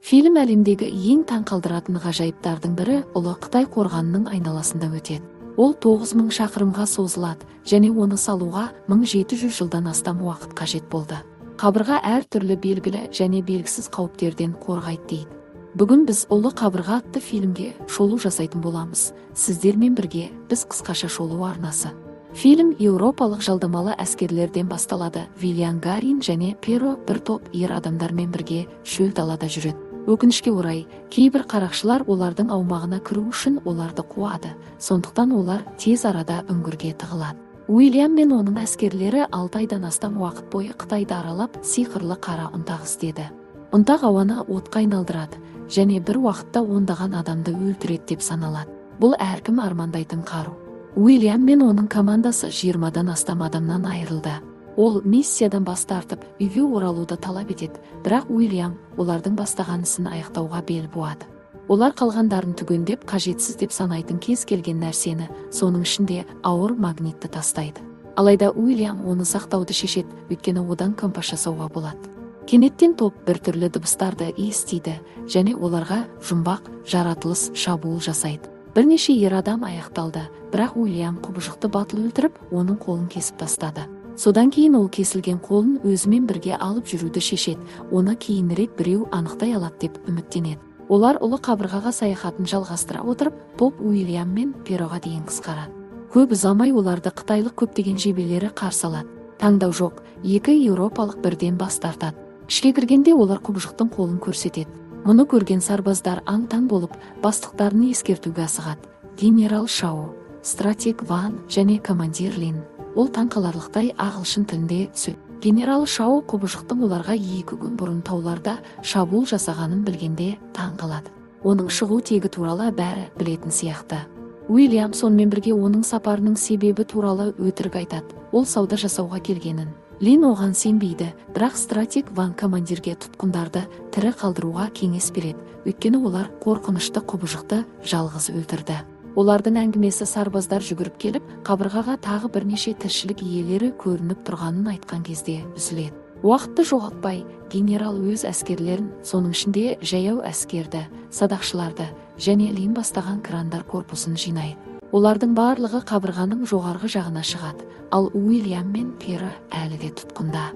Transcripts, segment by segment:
Фильм әлемдегі ең таңқалдыратын ғажайыптардың бірі Ұлы Қытай қорғанының айналасында өтеді. Ол 9000 шақырымға созылады және оны салуға 1700 жылдан астам уақыт қажет болды. Қабырға әр түрлі белгілі және белгісіз қауіптерден қорғайды дейді. Бүгін біз Ұлы қабырға атты фильмге шолу жасайтын боламыз. Сіздермен бірге біз қысқаша шолу арнасы. Фильм еуропалық жалдамалы әскерлерден басталады. Вильям Гарин және Перо бір топ ер адамдармен бірге шөл далада жүреді. Өкінішке орай, кейбір қарақшылар олардың аумағына кіру үшін оларды қуады. Сондықтан олар тез арада үңгірге тығылады. Уильям мен оның әскерлері 6 айдан астам уақыт бойы Қытайды аралап, сиқырлы қара ұнтақ іздеді. Ұнтақ ауаны отқа айналдырады және бір уақытта ондаған адамды өлтіреді деп саналады. Бұл әркім армандайтын қару. Уильям мен оның командасы 20-дан астам адамнан айырылды. Ол миссиядан бас тартып, үйге оралуды талап етеді, бірақ Уильям олардың бастаған ісін аяқтауға бел буады. Олар қалғандарын түгендеп, қажетсіз деп санайтын кез келген нәрсені, соның ішінде ауыр магнитті тастайды. Алайда Уильям оны сақтауды шешеді, өйткені одан компас жасауға болады. Кенеттен топ біртүрлі дыбыстарды естиді және оларға жұмбақ жаратылыс шабуыл жасайды. Бірнеше ер адам аяқталды, бірақ Уильям құбыжықты батыл өлтіріп, оның қолын кесіп тастады. Содан кейін ол кесілген қолын өзімен бірге алып жүруді шешеді, оны кейінірек біреу анықтай алады деп үміттенеді. Олар ұлы қабырғаға саяхатын жалғастыра отырып, топ Уильям мен Пероға дейін қысқарады. Көп ұзамай оларды қытайлық көптеген жебелері қарсы алады. Таңдау жоқ, екі еуропалық бірден бас тартады. Ішке кіргенде олар құбыжықтың қолын көрсетеді. Мұны көрген сарбаздар аң-таң болып, бастықтарын ескертуге асығады. Генерал Шао, стратег Ван және командир Лин. Ол таңқаларлықтай ағылшын тілінде сөйледі. Генерал Шао құбыжықтың оларға 2 күн бұрын тауларда шабуыл жасағанын білгенде таң қалады. Оның шығу тегі туралы бәрі білетін сияқты. Уильям сонымен бірге оның сапарының себебі туралы өтірік айтады. Ол сауда жасауға келгенін. Лин оған сенбейді, бірақ стратег Ван командирге тұтқындарды тірі қалдыруға кеңес береді, өйткені олар қорқынышты құбыжықты жалғыз өлтірді. Олардың әңгімесі сарбаздар жүгіріп келіп, қабырғаға тағы бірнеше тіршілік иелері көрініп тұрғанын айтқан кезде үзіледі. Уақытты жоғалтпай, генерал өз әскерлерін, соның ішінде жаяу әскерді, садақшыларды және Лин бастаған крандар корпусын жинайды. Олардың барлығы қабырғаның жоғарғы жағына шығады, ал Уильям мен Перо әлі де тұтқында.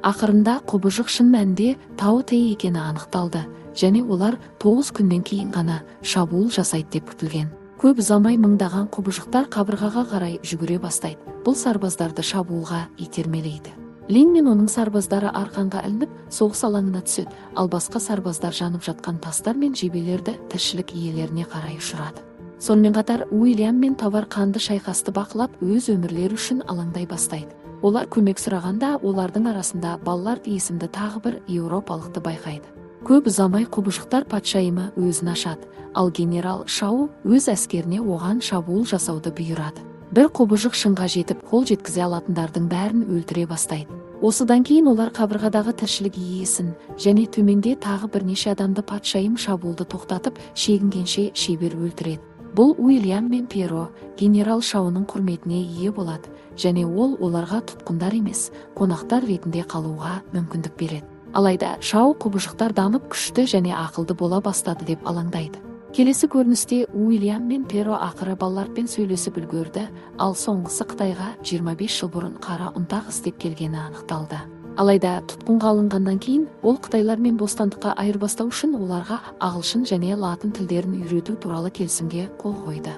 Ақырында құбыжық шын мәнінде Тао Те екені анықталды және олар 9 күннен кейін ғана шабуыл жасайды деп күтілген. Көп ұзамай мыңдаған құбыжықтар қабырғаға қарай жүгіре бастайды. Бұл сарбаздарды шабуылға итермелейді. Лин мен оның сарбаздары арқанға ілініп, соғыс алаңына түседі, ал басқа сарбаздар жанып жатқан тастар мен жебелерді тіршілік иелеріне қарай ұшырады. Сонымен қатар Уильям мен товар қанды шайқасты бақылап, өз өмірлері үшін алаңдай бастайды. Олар көмек сұрағанда, олардың арасында Баллард есімді тағы бір еуропалықты байқайды. Көп ұзамай құбыжықтар патшайымы өзін ашады, ал генерал Шао өз әскеріне оған шабуыл жасауды бұйырады. Бір құбыжық шыңға жетіп, қол жеткізе алатындардың бәрін өлтіре бастайды. Осыдан кейін олар қабырғадағы тіршілік иесін және төменде тағы бірнеше адамды патшайым шабуылды тоқтатып, шегінгенше шебер өлтіреді. Бұл Уильям мен Перо генерал Шаоның құрметіне ие болады және ол оларға тұтқындар емес, қонақтар ретінде қалуға мүмкіндік береді. Алайда Шао құбыжықтар дамып күшті және ақылды бола бастады деп алаңдайды. Келесі көріністе Уильям мен Перо ақыры Баллардпен сөйлесіп үлгерді, ал соңғысы Қытайға 25 жыл бұрын қара ұнтақ іздеп келгені анықталды. Алайда тұтқынға алынғаннан кейін ол қытайлармен бостандыққа айырбастау үшін оларға ағылшын және латын тілдерін үйрету туралы келісімге қол қойды.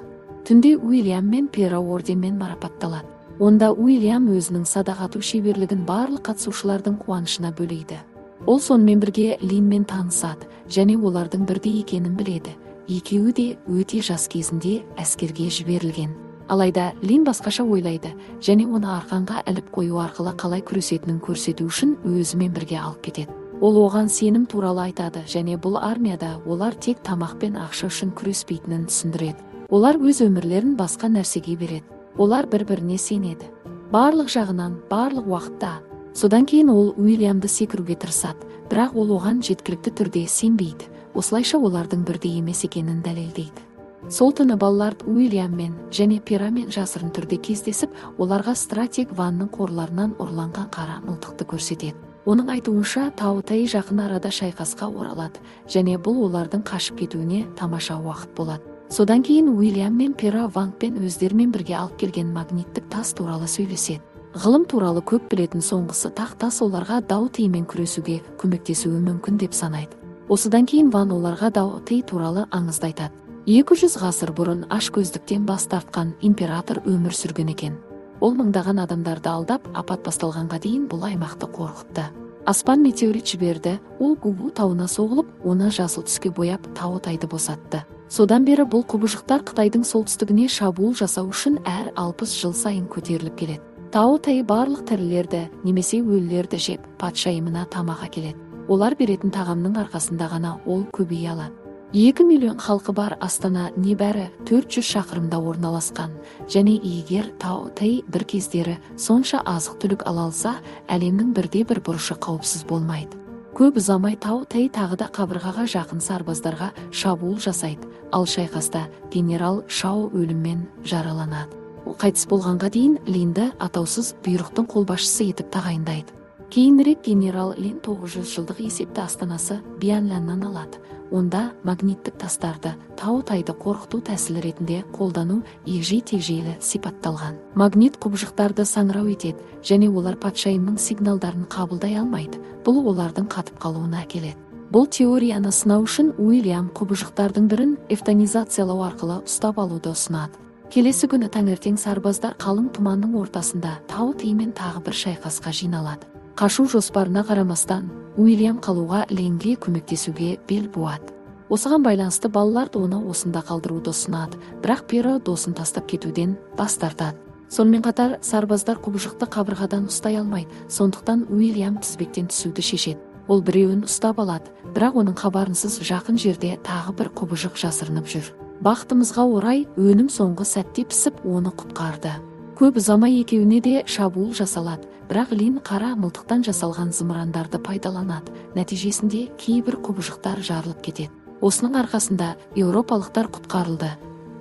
Түнде Уильям мен Перо орденмен марапатталады. Онда Уильям өзінің садақ ату шеберлігін барлық қатысушылардың қуанышына бөлейді. Ол сонымен бірге Линмен танысады және олардың бірдей екенін біледі. Екеуі де өте жас кезінде әскерге жіберілген. Алайда Лин басқаша ойлайды және оны арқанға іліп қою арқылы қалай күресетінін көрсету үшін өзімен бірге алып кетеді. Ол оған сенім туралы айтады және бұл армияда олар тек тамақ пен ақша үшін күреспейтінін түсіндіреді. Олар өз өмірлерін басқа нәрсеге береді. Олар бір-біріне сенеді. Барлық жағынан, барлық уақытта. Содан кейін ол Уильямды секіруге тырысады, бірақ ол оған жеткілікті түрде сенбейді. Осылайша олардың бірдей емес екенін дәлелдейді. Сол түні Баллард Уильяммен және Перомен жасырын түрде кездесіп, оларға стратег Ванның қорларынан ұрланған қара мылтықты көрсетеді. Оның айтуынша, Тао Тэй жақын арада шайқасқа оралады және бұл олардың қашып кетуіне тамаша уақыт болады. Содан кейін Уильям мен Перо Вангпен өздерімен бірге алып келген магниттік тас туралы сөйлеседі. Ғылым туралы көп білетін соңғысы тақ тас оларға Дао Тэймен күресуге көмектесуі мүмкін деп санайды. Осыдан кейін Ван оларға Дао Тэй туралы аңызды айтады. 200 ғасыр бұрын ашкөздіктен бас тартқан император өмір сүрген екен. Ол мыңдаған адамдарды алдап, апат басталғанға дейін бұл аймақты қорқытты. Аспан метеорит жіберді, ол Губу тауына соғылып, оны жасыл түске бояп, Тао Тайды босатты. Содан бері бұл құбыжықтар Қытайдың солтүстігіне шабуыл жасау үшін әр 60 жыл сайын көтеріліп келеді. Тао Тэй барлық тірілерді немесе өлілерді жеп, патшайымына тамақ әкеледі. Олар беретін тағамның арқасында ғана ол көбейе алады. 2 миллион халқы бар Астана небәрі 400 шақырымда орналасқан және егер Тао Тэй бір кездері сонша азық-түлік ала алса, әлемнің бірде-бір бұрышы қауіпсіз болмайды. Көп ұзамай Тао Тэй тағы да қабырғаға жақын сарбаздарға шабуыл жасайды, ал шайқаста генерал Шао өліммен жараланады. Ол қайтыс болғанға дейін Линді атаусыз бұйрықтың қолбасшысы етіп тағайындайды. Кейінірек генерал Лин 900 жылдық есепті астанасы Бианляннан алады. Онда магниттік тастарды Тао Тайды қорқыту тәсілі ретінде қолдану егжей-тегжейлі сипатталған. Магнит құбыжықтарды саңырау етеді және олар патшайымның сигналдарын қабылдай алмайды. Бұл олардың қатып қалуына әкеледі. Бұл теорияны сынау үшін Уильям құбыжықтардың бірін эвтанизациялау арқылы ұстап алуды ұсынады. Келесі күні таңертең сарбаздар қалың тұманның ортасында Тао Тэймен тағы бір шайқасқа жиналады. Қашу жоспарына қарамастан, Уильям қалуға Линге көмектесуге бел буады. Осыған байланысты балалар оны осында қалдыруды ұсынады, бірақ Перо досын тастап кетуден бас тартады. Сонымен қатар сарбаздар құбыжықты қабырғадан ұстай алмайды, сондықтан Уильям тізбектен түсуді шешеді. Ол біреуін ұстап алады, бірақ оның хабарынсыз жақын жерде тағы бір құбыжық жасырынып жүр. Бақытымызға орай, өнім соңғы сәтте пісіп, оны құтқарды. Көп ұзамай екеуіне де шабуыл жасалады, бірақ Лин қара мылтықтан жасалған зымырандарды пайдаланады. Нәтижесінде кейбір құбыжықтар жарылып кетеді. Осының арқасында еуропалықтар құтқарылды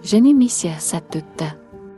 және миссия сәтті өтті.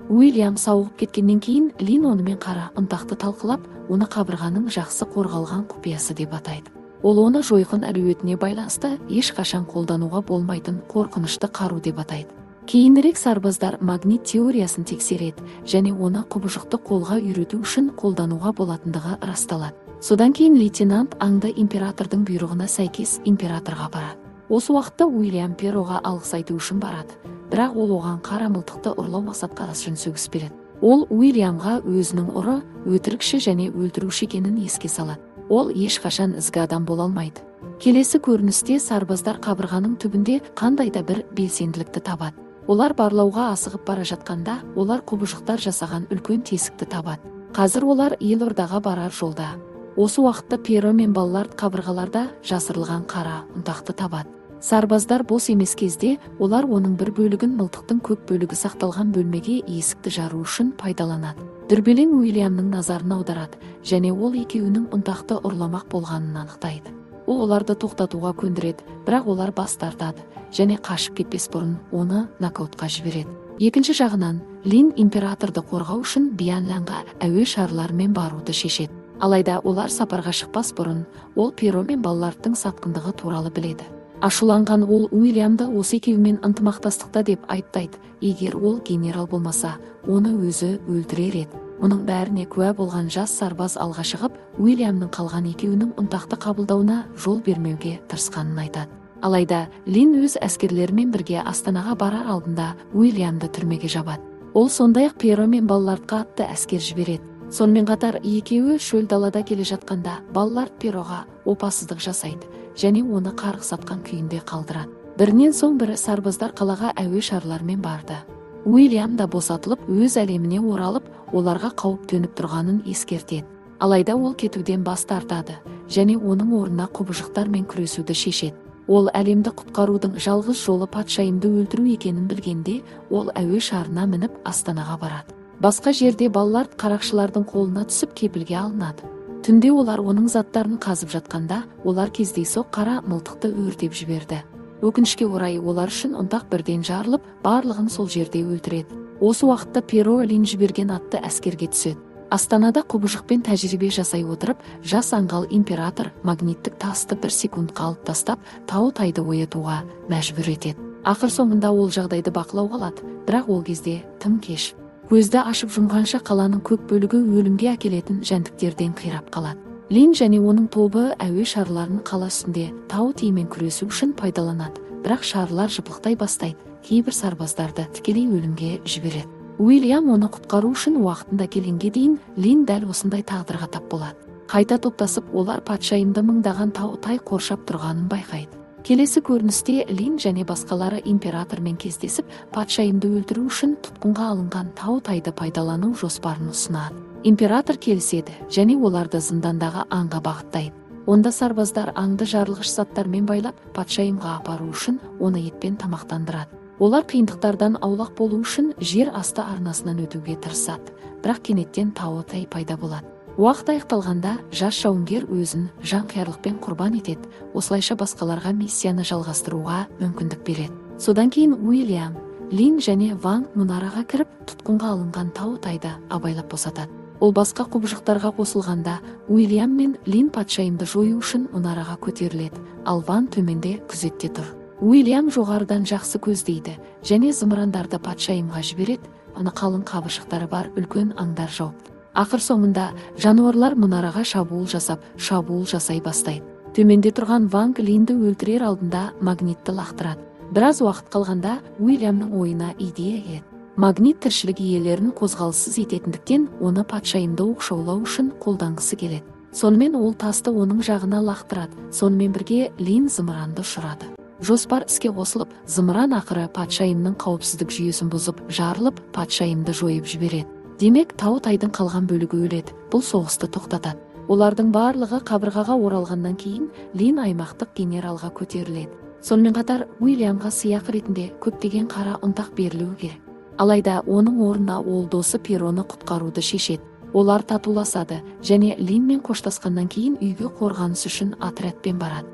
Уильям сауығып кеткеннен кейін Лин онымен қара ұнтақты талқылап, оны қабырғаның жақсы қорғалған құпиясы деп атайды. Ол оны жойқын әлеуетіне байланысты ешқашан қолдануға болмайтын қорқынышты қару деп атайды. Кейінірек сарбаздар магнит теориясын тексереді және оны құбыжықты қолға үйрету үшін қолдануға болатындығы расталады. Содан кейін лейтенант аңды императордың бұйрығына сәйкес императорға барады. Осы уақытта Уильям Пероға алғыс айту үшін барады, бірақ ол оған қара мылтықты ұрлау мақсатқа үшін сөгіс береді. Ол Уильямға өзінің ұры, өтірікші және өлтіруші екенін еске салады. Ол ешқашан ізгі адам бола алмайды. Келесі көріністе сарбаздар қабырғаның түбінде қандай да бір белсенділікті табады. Олар барлауға асығып бара жатқанда, олар құбыжықтар жасаған үлкен тесікті табады. Қазір олар елордаға барар жолда. Осы уақытта Перо мен балалар қабырғаларда жасырылған қара ұнтақты табады. Сарбаздар бос емес кезде, олар оның бір бөлігін мылтықтың көп бөлігі сақталған бөлмеге есікті жару үшін пайдаланады. Дүрбелең Уильямның назарын аударады және ол екеуінің ұнтақты ұрламақ болғанын анықтайды. Ол оларды тоқтатуға көндіреді, бірақ олар бас тартады және қашып кетпес бұрын оны нокаутқа жібереді. Екінші жағынан, Лин императорды қорғау үшін Бианлянға әуе шарларымен баруды шешеді. Алайда олар сапарға шықпас бұрын, ол Перо мен балалардың сатқындығы туралы біледі. Ашуланған ол Уильямды осы екеуімен ынтымақтастықта деп айыптайды. Егер ол генерал болмаса, оны өзі өлтірер еді. Мұның бәріне куә болған жас сарбаз алға шығып, Уильямның қалған екеуінің ұнтақты қабылдауына жол бермеуге тырысқанын айтады. Алайда Лин өз әскерлерімен бірге Астанаға барар алдында Уильямды түрмеге жабады. Ол сондай-ақ Перо мен балаларға атты әскер жібереді. Сонымен қатар екеуі шөл далада келе жатқанда балалар Пероға опасыздық жасайды және оны қарғыс атқан күйінде қалдырады. Бірінен соң бірі сарбаздар қалаға әуе шарларымен барды. Уильям да босатылып, өз әлеміне оралып, оларға қауіп төніп тұрғанын ескертеді. Алайда ол кетуден бас тартады және оның орнына құбыжықтармен күресуді шешеді. Ол әлемді құтқарудың жалғыз жолы патшайымды өлтіру екенін білгенде, ол әуе шарына мініп Астанаға барады. Басқа жерде балалар қарақшылардың қолына түсіп кепілге алынады. Түнде олар оның заттарын қазып жатқанда, олар кездейсоқ қара мылтықты өртеп жіберді. Өкінішке орай, олар үшін ұнтақ бірден жарылып, барлығын сол жерде өлтіреді. Осы уақытта Перо Лин жіберген атты әскерге түседі. Астанада құбыжықпен тәжірибе жасай отырып, жас аңғал император магниттік тасты бір секундқа алып тастап, Тао Тайды оятуға мәжбүр етеді. Ақыр соңында ол жағдайды бақылауға алады, бірақ ол кезде тым кеш. Көзді ашып жұмғанша қаланың көп бөлігі өлімге әкелетін жәндіктерден қирап қалады. Лин және оның тобы әуе шарларын қала үстінде Тао Теймен күресу үшін пайдаланады, бірақ шарлар жыпылықтай бастайды, кейбір сарбаздарды тікелей өлімге жібереді. Уильям оны құтқару үшін уақытында келгенге дейін Лин дәл осындай тағдырға тап болады. Қайта топтасып, олар патшайымды мыңдаған Тао Тай қоршап тұрғанын байқайды. Келесі көріністе Лин және басқалары императормен кездесіп, патшайымды өлтіру үшін тұтқынға алынған Тао Тайды пайдалану жоспарын ұсынады. Император келіседі және оларды зындандағы аңға бағыттайды. Онда сарбаздар аңды жарылғыш заттармен байлап, патшайымға апару үшін оны етпен тамақтандырады. Олар қиындықтардан аулақ болу үшін жер асты арнасынан өтуге тырысады, бірақ кенеттен Тао Тай пайда болады. Уақыт аяқталғанда жас жауынгер өзін жанқиярлықпен құрбан етеді, осылайша басқаларға миссияны жалғастыруға мүмкіндік береді. Содан кейін Уильям, Лин және Ван мұнараға кіріп, тұтқынға алынған Тао Тайды абайлап босатады. Ол басқа құбыжықтарға қосылғанда Уильям мен Лин патшайымды жою үшін мұнараға көтеріледі, ал Ван төменде күзетте тұр. Уильям жоғарыдан жақсы көздейді және зымырандарды патшайымға жібереді, оны қалың қабыршықтары бар үлкен аңдар жауып. Ақыр соңында жануарлар мұнараға шабуыл жасап, шабуыл жасай бастайды. Төменде тұрған Ванг Линді өлтірер алдында магнитті лақтырады. Біраз уақыт қалғанда Уильямның ойына идея келеді. Магнит тіршілік иелерін қозғалыссыз ететіндіктен оны патшайымды оқшаулау үшін қолданғысы келеді. Сонымен ол тасты оның жағына лақтырады, сонымен бірге Лин зымыранды ұшырады. Жоспар іске қосылып, зымыран ақыры патшайымның қауіпсіздік жүйесін бұзып, жарылып, патшайымды жойып жібереді. Демек, Тао Тайдың қалған бөлігі өледі. Бұл соғысты тоқтатады. Олардың барлығы қабырғаға оралғаннан кейін Лин аймақтық генералға көтеріледі. Сонымен қатар Уильямға сыйақы ретінде көптеген қара ұнтақ берілуі керек. Алайда оның орнына ол досы Пероны құтқаруды шешеді. Олар татуласады және Линмен қоштасқаннан кейін үйге қорғаныс үшін отрядпен барады.